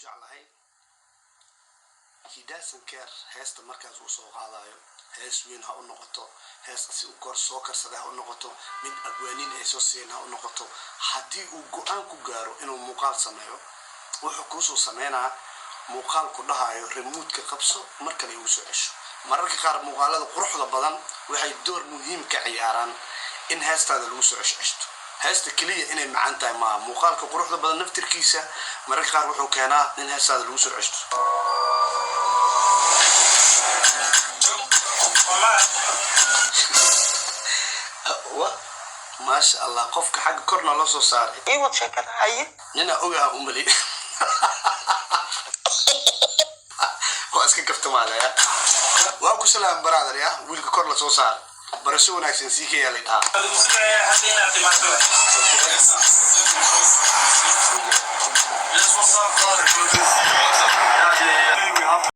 Jeclahay, he doesn't care. Heesta markaas uu soo qaadayo, hees weyn ha u noqoto, hees si uu kor soo karsaday ha u noqoto, mid abwaaniin ay soo siiyeen ha u noqoto, haddii uu go-aan ku gaaro inuu muuqaal sameeyo, wuxuu kuusoo sameynaa muuqaal ku dhahayo remote-ka qabso, mar kale igu soo cesho. Mararka qaar muuqaalada quruxda badan waxay door muhiim ka ciyaaraan in heestaada lagu soo ceshceshto. Heesta keliya inay macaan tahay maaha, muuqaalka quruxda badan naftirkiisa mararka qaar wuxuu keenaa in heestaada lagu soo ceshto. Wa maasha Allah, qofka xagga korna loo soo saaray. Ii wad sheekada, haye. Ninaa ogaha umali, waa iska kaftamaalaya. Waa ku salaam, brother. Ya wiilka kor la soo saaray, barasho wanaagsan. Sii ka yaalay dhaha. Lagu sugayaa hadda inaad timaado. Yes, what's up, brother?